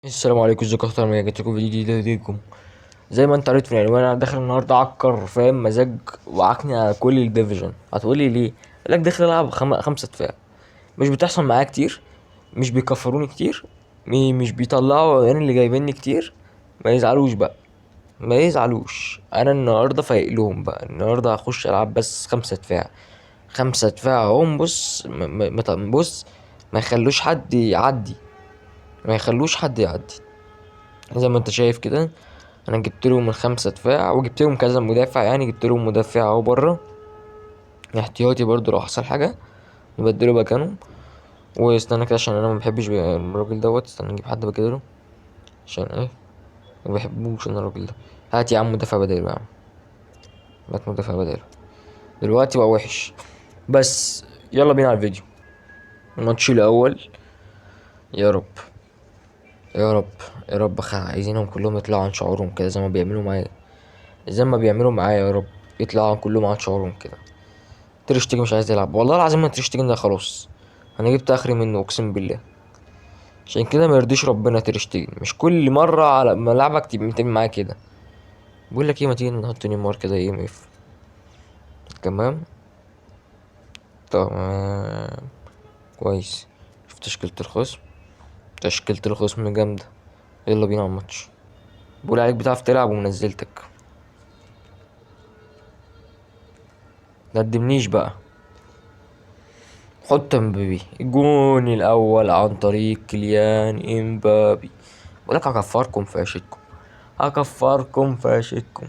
السلام عليكم، ازيكم؟ اخطر ما جيت لكم فيديو جديد ليكم. زي ما انت قريت في العنوان، انا داخل النهارده عكر فاهم مزاج وعكني على كل ال division. هتقولي ليه؟ قال لك داخل العب خمسة دفاع. مش بتحصل معايا كتير، مش بيكفروني كتير، مش بيطلعوا عين اللي جايبيني كتير. ما يزعلوش بقى، ما يزعلوش، انا النهارده فايق لهم بقى. النهارده هخش العب بس خمسة دفاع، خمسة دفاع اهم. بص، بص، ما يخلوش حد يعدي، ما يخلوش حد يعدي. زي ما انت شايف كده، انا جبت لهم الخمسة دفاع وجبت لهم كذا مدافع، يعني جبت لهم مدافع اهو بره احتياطي برضو لو حصل حاجة نبدله مكانه. واستنى كده عشان انا ما بحبش الراجل دوت، استنى نجيب حد بداله عشان ايه؟ ما بحبوش انا الراجل ده. هات يا عم مدافع بداله يا عم، هات مدافع بداله. دلوقتي بقى وحش. بس يلا بينا على الفيديو. الماتش الاول، يا رب يا رب يا رب، عايزينهم كلهم يطلعوا عن شعورهم كده زي ما بيعملوا معايا، زي ما بيعملوا معايا يا رب يطلعوا كلهم عن شعورهم كده. تريشتجن مش عايز يلعب، والله العظيم ما تريشتجن ده خلاص انا جبت اخري منه اقسم بالله. عشان كده ما يرضيش ربنا تريشتجن، مش كل مره على ملعبك تبقى بتعمل معايا كده. بقول لك ايه، ما تيجي نحط نيمار كده ايه اف. تمام تمام كويس. شوف تشكيلة الخصم، تشكيلة الخصم جامدة. يلا بينا على الماتش. بقول عليك بتعرف تلعب ومنزلتك، ندمنيش بقى. حط امبابي الجون الاول عن طريق كيليان امبابي. بقولك هكفركم في عيشتكم، هكفركم في عيشتكم.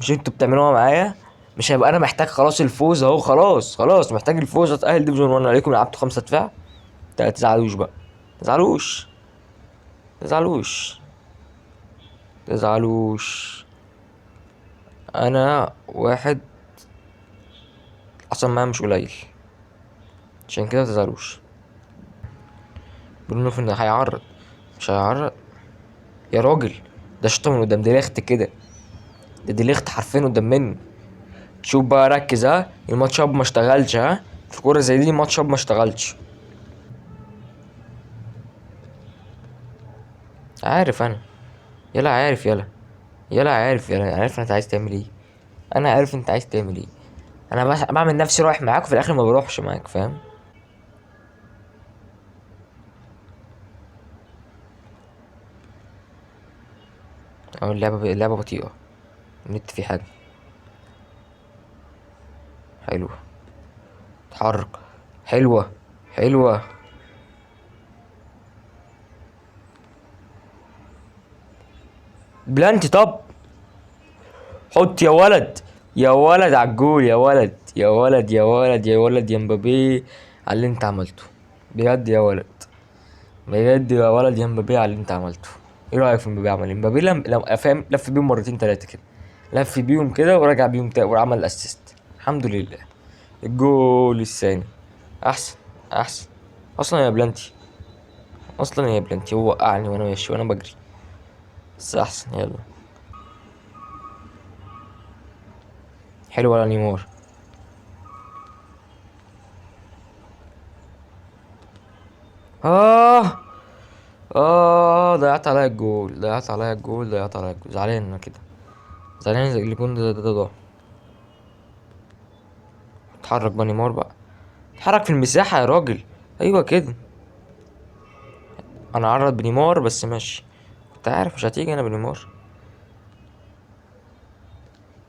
مش انتوا بتعملوها معايا؟ مش هيبقى انا محتاج خلاص الفوز اهو، خلاص خلاص محتاج الفوز اتاهل division 1. عليكم لعبتوا 5 دفاع، تزعلوش بقى، تزعلوش تزعلوش تزعلوش. انا واحد اصلا معايا مش قليل، عشان كده متزعلوش. برونو فين هيعرض؟ مش هيعرض يا راجل، ده شطه من قدام ديليخت كده، ده ديليخت حرفيا قدام مني. شوف بقى ركز، ها ال match up ما اشتغلش، ها في كوره زي دي ال match up ما اشتغلش. عارف انا، يلا عارف، يلا يلا عارف، يلا عارف انت عايز تعمل ايه، انا عارف انت عايز تعمل ايه. انا بس بعمل نفسي رايح معاك وفي الاخر ما بروحش معاك، فاهم؟ او اللعبه بطيئه، النت فيه حاجه حلوه. اتحرك، حلوه حلوه. بلانتي. طب حط يا ولد، يا ولد على الجول، يا ولد يا ولد يا ولد يا ولد يا مبابي على اللي انت عملته، بجد يا ولد، بجد يا ولد يا مبابي على اللي انت عملته. ايه رايك في مبابي عمل ايه؟ مبابي لم فاهم، لف بيهم مرتين تلاتة كده، لف بيهم كده ورجع بيهم تاني وعمل اسيست. الحمد لله. الجول الثاني احسن احسن. اصلا يا بلانتي، اصلا يا بلانتي هو وقعني وانا ماشي وانا بجري، بس احسن. يلا حلو على نيمار. ضيعت عليا الجول، ضيعت عليا الجول، ضيعت عليا الجول. زعلان انا كده، زعلان زي الجون ده ضاع. اتحرك بقى نيمار بقى، اتحرك في المساحة يا راجل. ايوه كده، انا عرض بنيمار بس ماشي، كنت عارف مش هتيجي انا بنيمار.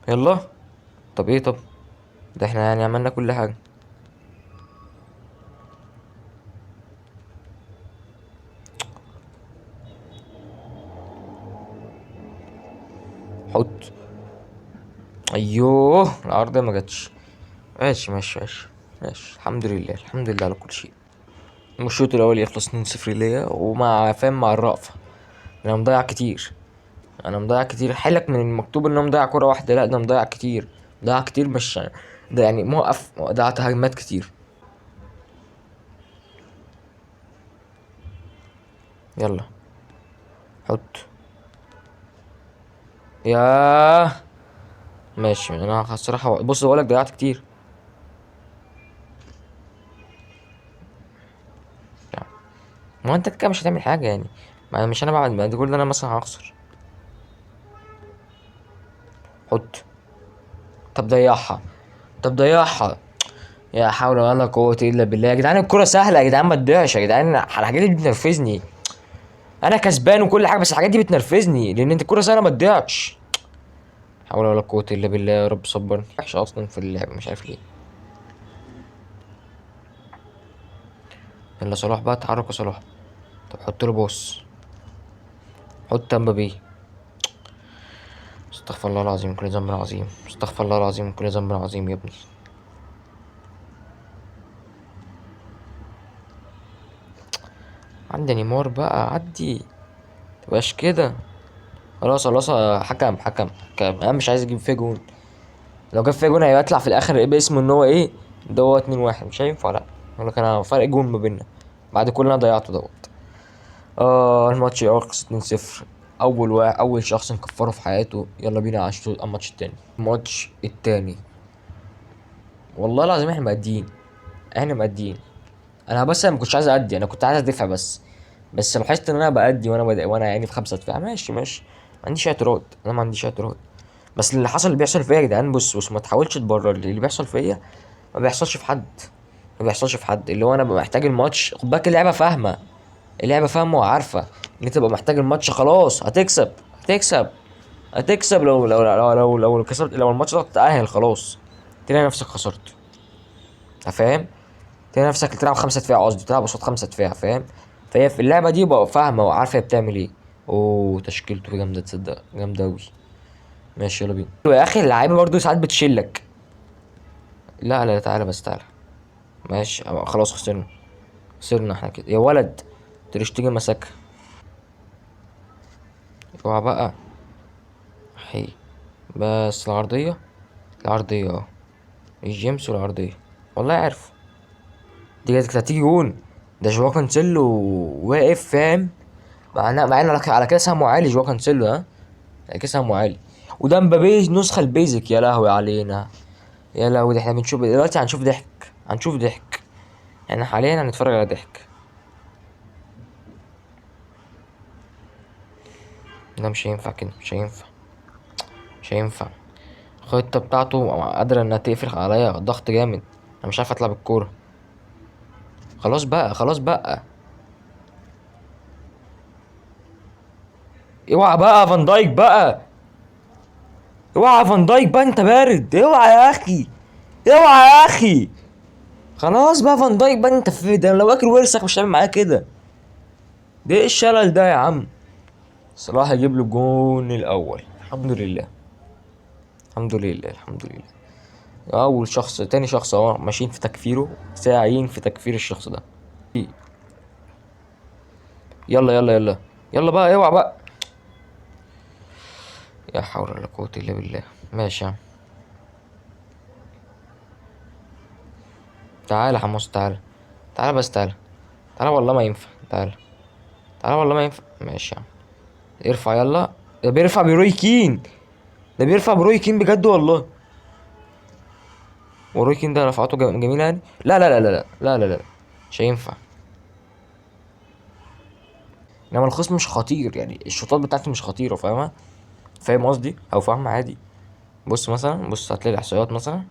يلا طب ايه، طب ده احنا عملنا كل حاجة. حط، ايوه العرضية ما جاتش. ماشي ماشي ماشي ماشي، الحمد لله الحمد لله على كل شيء. الشوط الاول يخلص 2-0 ليا، ومع فاهم مع الرأفة. انا مضيع كتير، انا مضيع كتير. حلك من المكتوب ان انا مضيع كرة واحدة، لا ده مضيع كتير، مضيع كتير، مش ده موقف، ضيعت هجمات كتير. يلا حط يا ماشي. انا الصراحة بص بقولك ضيعت كتير. ما هو انت كده مش هتعمل حاجة، ما مش انا بعد كل ده انا مثلا هخسر. حط. طب ضيعها، طب ضيعها. يا حول ولا قوة الا بالله يا جدعان. الكرة سهلة يا جدعان، ما تضيعش يا جدعان. الحاجات دي بتنرفزني. انا كسبان وكل حاجة، بس الحاجات دي بتنرفزني لان انت الكرة سهلة ما تضيعش. حول ولا قوة الا بالله يا رب صبرني. وحش اصلا في اللعب مش عارف ليه. يلا صلاح بقى، اتحرك يا صلاح. طب حط له باص، حط امبابي. استغفر الله العظيم من كل ذنب عظيم، استغفر الله العظيم من كل ذنب عظيم يا ابني. عندي نيمار بقى، عدي متبقاش كده. خلاص خلاص، حكم حكم حكم. انا مش عايز اجيب فيها جون، لو جاب فيها جون هيطلع في الاخر ايه باسمه ان هو ايه دوت 2-1، مش هينفع. لا يقول لك انا فرق جون ما بيننا بعد كل اللي انا ضيعته دوت. الماتش يخلص 2-0. اول شخص نكفره في حياته. يلا بينا على الماتش التاني. الماتش التاني والله العظيم احنا مقدين، احنا مقدين. انا بس انا ما كنتش عايز ادي، انا كنت عايز ادافع بس، بس لاحظت ان انا بأدي وانا يعني في 5 دفاع. ماشي ماشي، ما عنديش اعتراض، انا ما عنديش اعتراض. بس اللي حصل اللي بيحصل فيا يا جدعان، بص بص ما تحاولش تبرر لي اللي بيحصل فيا، ما بيحصلش في حد، ما بيحصلش في حد. اللي هو انا ببقى محتاج الماتش، خد بالك اللعبة فاهمه، اللعبة فاهمه وعارفه ان انت تبقى محتاج الماتش. خلاص هتكسب، هتكسب، هتكسب. لو لو لو لو لو كسبت، لو الماتش ده تتأهل خلاص، تلاقي نفسك خسرت. انت فاهم؟ تلاقي نفسك تلعب 5 دفاع، قصدي تلعب قصاد 5 دفاع، فاهم؟ فهي في اللعبة دي بقى فاهمه وعارفه هي بتعمل ايه. اوه تشكيلته جامدة، تصدق جامدة اوي. ماشي يلا بينا. يا اخي اللعيبة برضو ساعات بتشيلك. لا لا تعالى بس تعالى. ماشي خلاص خسرنا، خسرنا احنا كده يا ولد. تريشتيجن مسكها، اوعى بقى. حي بس العرضية، العرضية الجيمس والعرضية. والله عارف دي كانت هتيجي جون. ده جواو كانسيلو واقف فاهم، مع ان على كده سهمه عالي جواو كانسيلو، ها على كده سهمه عالي. وده مبابي نسخة البيزك. يا لهوي علينا، يا لهوي. ده احنا بنشوف دلوقتي، هنشوف ضحك، هنشوف ضحك. احنا حاليا هنتفرج على ضحك. ده مش هينفع كده، مش هينفع، مش هينفع. الخطة بتاعته قادرة انها تقفل عليا ضغط جامد، انا مش عارف اطلع بالكورة. خلاص بقى، خلاص بقى، اوعى بقى فان دايك بقى، اوعى فان دايك بقى، انت بارد. اوعى يا اخي، اوعى يا اخي. خلاص بقى فان دايك بقى، انت في ده لو اكل ورثك مش هتعمل معاه كده. ده ايه الشلل ده يا عم؟ صلاح يجيب له الجون الاول، الحمد لله، الحمد لله، الحمد لله. اول شخص، تاني شخص اهو ماشيين في تكفيره، ساعيين في تكفير الشخص ده. يلا يلا يلا يلا بقى، اوعى بقى. يا حول ولا قوة الا بالله. ماشي يا عم، تعالى يا حمص، تعالى تعالى بس، تعالى تعالى، والله ما ينفع، تعالى تعالى والله ما ينفع. ماشي يا عم، ارفع يلا. ده بيرفع بروي كين، ده بيرفع بروي كين بجد والله. وروي كين ده رفعته جميلة يعني. لا لا لا لا لا لا لا لا، مش هينفع. انما الخصم مش خطير يعني، الشوطات بتاعته مش خطيرة، فاهمة؟ فاهم قصدي؟ او فاهمة عادي. بص مثلا، بص هتلاقي الاحصائيات مثلا،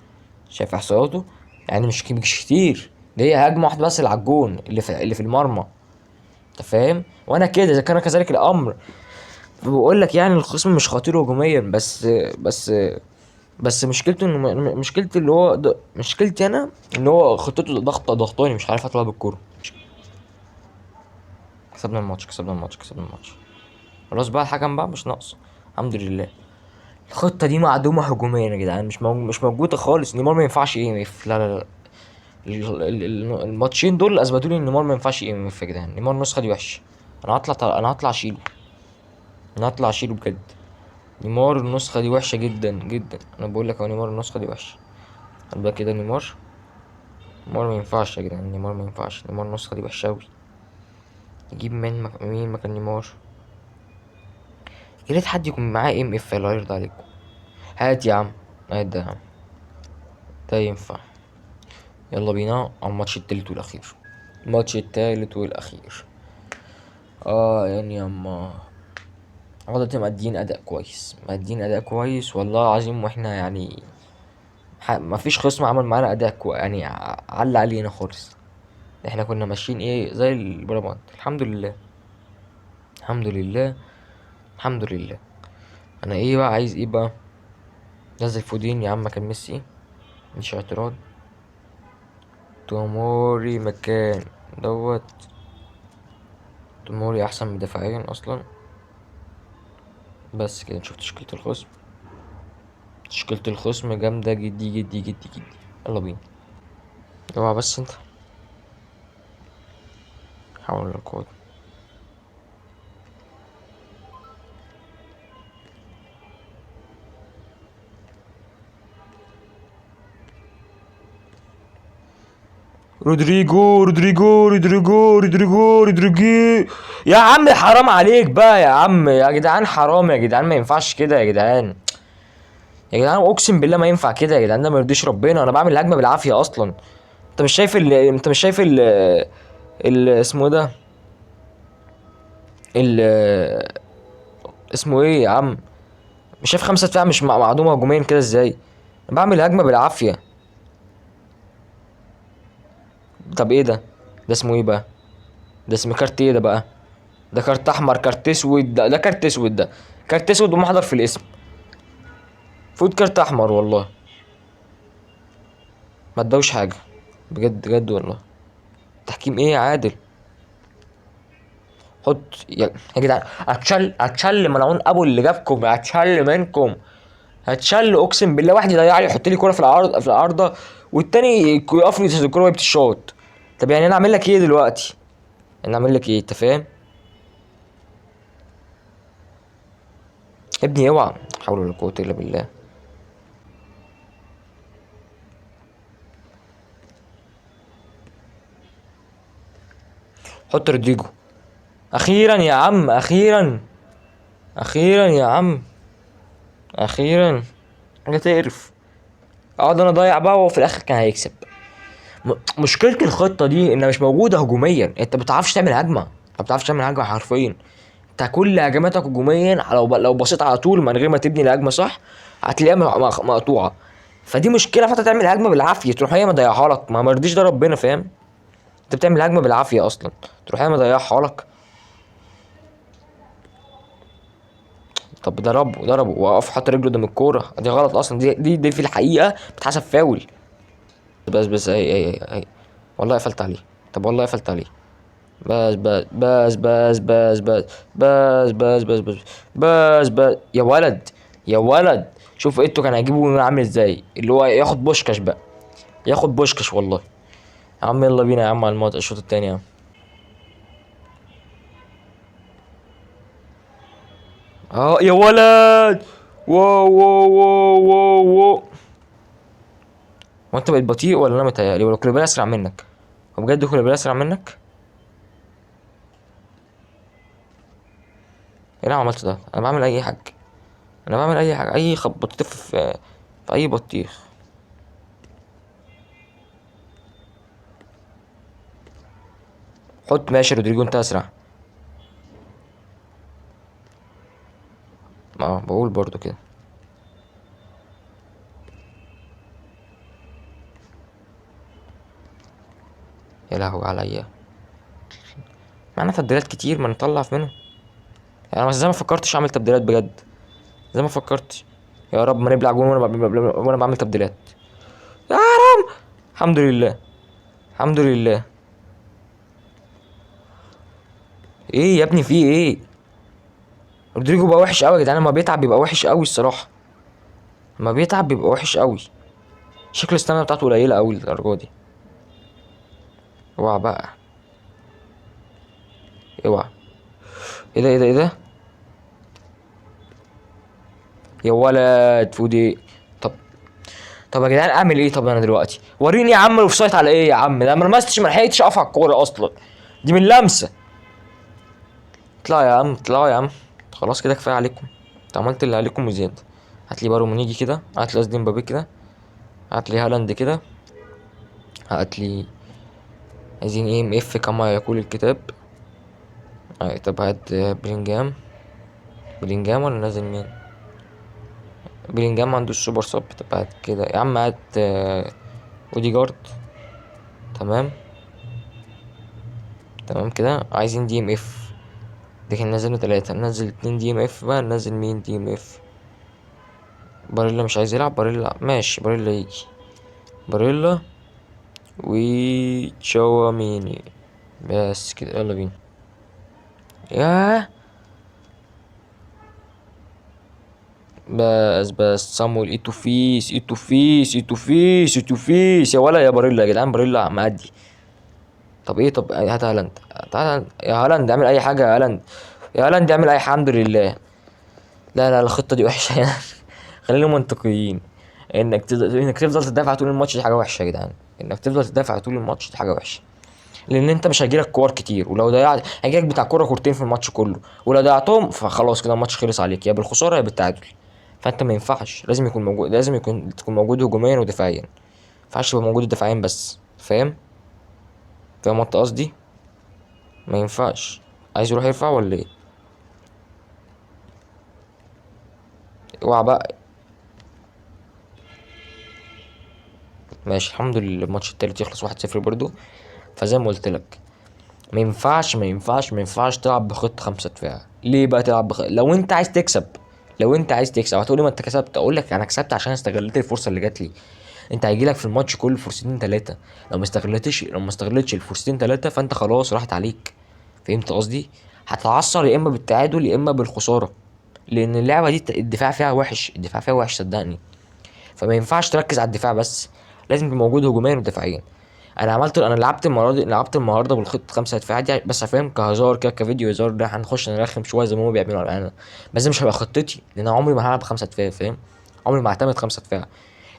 شايف احصائياته يعني مش كتير. ده هي هجمة واحدة بس اللي على الجون، اللي في المرمى، انت فاهم؟ وانا كده اذا كان كذلك الامر. بقول لك يعني الخصم مش خطير هجوميا، بس مشكلته انه مشكلتي اللي هو مشكلتي انا ان هو خطته ضغطاني، مش عارف اطلع بالكورة. كسبنا الماتش، كسبنا الماتش، كسبنا الماتش. خلاص بقى الحكم بقى مش ناقص، الحمد لله. الخطة دي معدومة هجوميا يا جدعان، مش موجودة خالص. نيمار ما ينفعش اي ام اف، لا لا لا. الماتشين دول اثبتوا لي ان نيمار ما ينفعش اي ام اف يا جدعان. نيمار النسخة دي وحشة. انا هطلع اشيله، انا هطلع اشيله بجد. نيمار النسخة دي وحشة جدا جدا، انا بقول لك اهو، نيمار النسخة دي وحشة. خد بالك كده، نيمار ما ينفعش يا جدعان، نيمار ما ينفعش، نيمار النسخة دي وحشة أوي. نجيب مين مكان نيمار؟ يا ريت حد يكون معاه ام اف، الله يرضى عليكم. هات يا عم، هات ده يا عم، ده ينفع. يلا بينا على الماتش التالت والأخير. الماتش التالت والأخير. يعني اما دلوقتي مأديين اداء كويس، مأديين اداء كويس والله العظيم. واحنا يعني مفيش خصم عمل معانا اداء يعني على علينا خالص. احنا كنا ماشيين ايه زي البربند. الحمد لله، الحمد لله، الحمد لله. انا ايه بقى عايز ايه بقى؟ نزل فودين يا عم مكان ميسي، مش اعتراض. توموري مكان دوت، توموري احسن من دفاعيا اصلا. بس كده نشوف تشكيلة الخصم. تشكيلة الخصم جامدة جدي جدي جدي جدي. يلا بينا. اوعى بس انت حاول القوة. رودريجو رودريجو رودريجو رودريجو رودريجو يا عم حرام عليك بقى يا عم، يا جدعان حرام يا جدعان، ما ينفعش كده يا جدعان، يا جدعان اقسم بالله ما ينفع كده يا جدعان، ده ما يرضيش ربنا. انا بعمل الهجمة بالعافية اصلا. انت مش شايف ال، انت مش شايف ال، ال اسمه ده، ال اسمه ايه يا عم؟ مش شايف 5 دفاع مش معدومة هجوميا كده ازاي؟ انا بعمل هجمة بالعافية. طب ايه ده؟ ده اسمه ايه بقى؟ ده اسمه كارت ايه ده بقى؟ ده كارت احمر، كارت اسود، ده كارت اسود، ده كارت اسود ومحضر في الاسم. فوت كارت احمر والله. ما ادوش حاجة بجد بجد والله. تحكيم ايه يا عادل؟ حط يا جدعان، اتشل ملعون ابو اللي جابكم، اتشل منكم، هتشل اقسم بالله. واحد يضيع لي يحط لي كورة في العرض، في العارضة، والتاني يقف لي الكورة وهي بتشوط. طب يعني انا اعمل لك ايه دلوقتي؟ انا اعمل لك ايه؟ انت فاهم؟ ابني اوعى، لا حول ولا قوة الا بالله. حط رودريجو. اخيرا يا عم، اخيرا، اخيرا يا عم، اخيرا. حاجة تقرف. اقعد انا اضيع بقى وهو في الاخر كان هيكسب. مشكلة الخطة دي انها مش موجودة هجوميا. انت ما بتعرفش تعمل هجمة، ما بتعرفش تعمل هجمة حرفيا. انت كل هجماتك هجوميا لو بصيت على طول من غير ما تبني الهجمة صح هتلاقيها مقطوعة. فدي مشكلة، فانت تعمل هجمة بالعافية تروح هي مضيعها لك. ما مرضيش ده ربنا، فاهم؟ انت بتعمل هجمة بالعافية اصلا تروح هي مضيعها لك. طب ضربه، ضربه وقف حط رجله قدام الكورة، دي غلط اصلا، دي في الحقيقة بتحسب فاول. بس، بس، اي، اي، اي، اي. والله قفلت عليه. طب والله قفلت عليه. بس، بس، بس، بس، بس، بس، بس، بس، بس، بس، بس، بس. يا ولد، يا ولد، شوف ايتو كان هيجيبه عامل ازاي، اللي هو ياخد بوشكاش بقى، ياخد بوشكاش والله. يا عم يلا بينا يا عم على الماتش الشوط التاني يا عم. يا ولد، واو، واو، واو، واو، واو. هو انت بقيت بطيء ولا انا متهيألي؟ ولا كوليبالي اسرع منك؟ هو بجد كوليبالي اسرع منك؟ ايه اللي انا عملته ده؟ انا بعمل اي حاجة، انا بعمل اي حاجة، اي خبطت في اي بطيخ. حط ماشي رودريجو انت اسرع. بقول برضو كده. يا لهوي عليا، معانا تبديلات كتير ما نطلع في منهم. انا زي ما فكرتش اعمل تبديلات بجد، زي ما فكرتش. يا رب ما نبلع جون وانا بعمل تبديلات. يا رب. الحمد لله، الحمد لله. ايه يا ابني في ايه؟ رودريجو بقى وحش قوي يا جدعان، لما بيتعب بيبقى وحش قوي الصراحة، لما بيتعب بيبقى وحش قوي. شكل الاستامينا بتاعته قليله قوي للدرجة دي. اوعى بقى، اوعى. ايه ده، ايه ده، ايه ده؟ يا ولد فودي. طب يا جدعان اعمل ايه؟ طب انا دلوقتي وريني يا عم الاوف سايد على ايه يا عم؟ ده ما لمستش، ما لحقتش اقف على الكورة اصلا، دي من لمسه. اطلعوا يا عم، اطلعوا يا عم، خلاص كده كفاية عليكم، انت عملت اللي عليكم وزيادة. هات لي بارومونيجي كده، هات لي قصدي مبابي كده، هات لي هالاند كده، هات لي عايزين ايه ام اف كما يقول الكتاب. طب هات بلينجهام. بلينجهام ولا نازل مين؟ بلينجهام ما عندوش super sub. طب هات كده يا عم، هات اوديجارد. تمام تمام كده. عايزين DMF، ده كان نزلنا 3، ننزل 2 DMF بقى. ننزل مين DMF؟ باريلا مش عايز يلعب، باريلا ماشي، باريلا يجي، باريلا وتشاوميني بس كده. يلا بينا. ياه بس بس صامويل ايتو فيس، ايتو فيس، ايتو فيس، ايتو فيس يا ولا يا باريلا يا جدعان، باريلا مأدي. طب ايه؟ طب هات هالاند، تعالى يا هالاند، اعمل اي حاجة يا هالاند، يا هالاند اعمل اي حاجة. الحمد لله. لا لا الخطة دي وحشة يعني. خلينا منطقيين، انك تفضل تدافع طول الماتش دي حاجة وحشة يا جدعان، انك تفضل تدافع طول الماتش دي حاجة وحشة، لان انت مش هيجيلك كور كتير، ولو ضيعت هيجيلك بتاع كورة كورتين في الماتش كله، ولو ضيعتهم فخلاص كده الماتش خلص عليك، يا بالخساره يا بالتعادل. فانت ما ينفعش، لازم يكون موجود، لازم يكون تكون موجود هجوميا ودفاعيا، ما ينفعش تبقى موجود دفاعيا بس، فاهم؟ فاهم انت قصدي؟ ما ينفعش. عايز يروح يرفع ولا ايه؟ اوعى بقى. ماشي الحمد لله. الماتش التالت يخلص 1-0 برضو. فزي ما قلت لك ما ينفعش، ما ينفعش، ما ينفعش تلعب بخطة 5 دفاع. ليه بقى تلعب لو انت عايز تكسب، لو انت عايز تكسب هتقولي ما انت كسبت، اقول لك انا كسبت عشان استغلت الفرصة اللي جات لي. انت هيجي لك في الماتش كله فرصتين 3، لو ما استغلتش الفرصتين 3 فانت خلاص راحت عليك. فهمت قصدي؟ هتتعثر يا اما بالتعادل يا اما بالخساره، لان اللعبة دي الدفاع فيها وحش، الدفاع فيها وحش صدقني. فما ينفعش تركز على الدفاع بس، لازم تبقى موجود هجوميا ودفاعيا. انا عملت، انا لعبت المرة دي، لعبت النهارده بالخطة 5 دفاع دي بس فاهم، كهزار كده، كفيديو هزار، ده هنخش نرخم شوية زي ما هما بيعملوا على انا، بس ده مش هيبقى خطتي، لان انا عمري ما هلعب 5 دفاع، فاهم؟ عمري ما هعتمد 5 دفاع،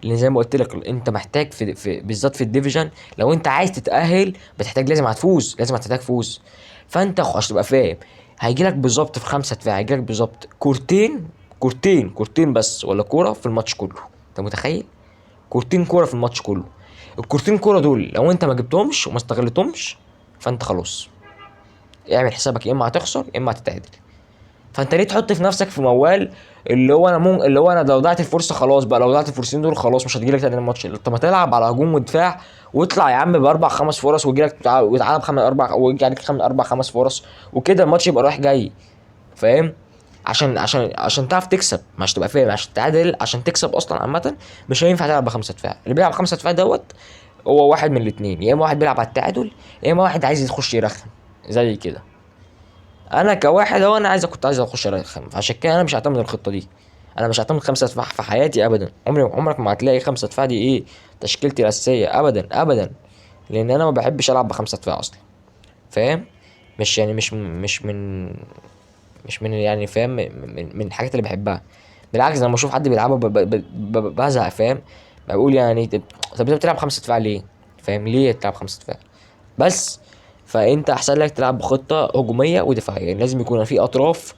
لان زي ما قلت لك انت محتاج في بالذات في ال division، لو انت عايز تتاهل بتحتاج، لازم هتفوز، لازم هتحتاج فوز. فانت عشان تبقى فاهم هيجي لك بالظبط في 5 دفاع، هيجي لك بالظبط كورتين، كورتين، كورتين بس ولا كورة في الماتش كله. انت متخيل؟ كورتين كورة في الماتش كله. الكورتين كورة دول لو انت ما جبتهمش وما استغلتهمش فانت خلاص اعمل حسابك، يا اما هتخسر يا اما هتتعادل. فانت ليه تحط في نفسك في موال اللي هو انا مون، اللي هو انا لو ضيعت الفرصة خلاص بقى، لو ضيعت الفرصتين دول خلاص مش هتجيلك تاني الماتش. طب ما تلعب على هجوم ودفاع واطلع يا عم باربع خمس فرص ويجيلك ويتعلب خمس اربع ويجي عليك خمس اربع خمس فرص وكده، الماتش يبقى رايح جاي، فاهم؟ عشان تعرف تكسب، مش تبقى فاهم، عشان تعادل، عشان تكسب اصلا عامة مش هينفع تلعب ب5 دفاع. اللي بيلعب 5 دفاع دوت هو واحد من الاثنين، يا اما واحد بيلعب على التعادل، يا اما واحد عايز يخش يرخم زي كده. انا كواحد هو انا كنت عايز اخش ارخم، فعشان كده انا مش هعتمد الخطة دي. انا مش هعتمد 5 دفاع في حياتي ابدا، عمرك ما هتلاقي 5 دفاع دي ايه تشكيلتي الاساسية ابدا ابدا، لان انا ما بحبش العب ب5 دفاع اصلا، فاهم؟ مش يعني مش، مش من، مش من يعني فاهم، من الحاجات اللي بحبها. بالعكس لما اشوف حد بيلعبها بزهق، فاهم؟ بقول يعني طب انت بتلعب 5 دفاع ليه؟ فاهم ليه تلعب 5 دفاع بس؟ فانت احسن لك تلعب بخطه هجومية ودفاعيه، يعني لازم يكون في اطراف،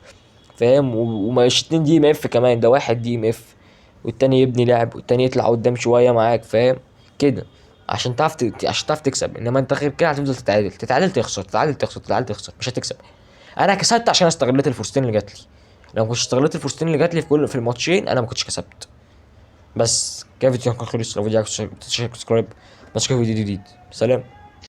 فاهم؟ ومش 2 DMF كمان، ده 1 DMF، والتاني يبني لعب والتاني يطلع قدام شوية معاك، فاهم كده؟ عشان تعرف تكسب. انما انت غير كده هتفضل تتعادل، تتعادل تخسر، تتعادل تخسر، تتعادل تخسر، مش هتكسب. انا كسبت عشان استغليت الفرصتين اللي جات لي، لو ما كنتش استغليت الفرصتين اللي جات لي في الماتشين انا ما كنتش كسبت. بس كده الفيديو كان خلص. لو فيديو عجبك subscribe، بس كده فيديو جديد. سلام.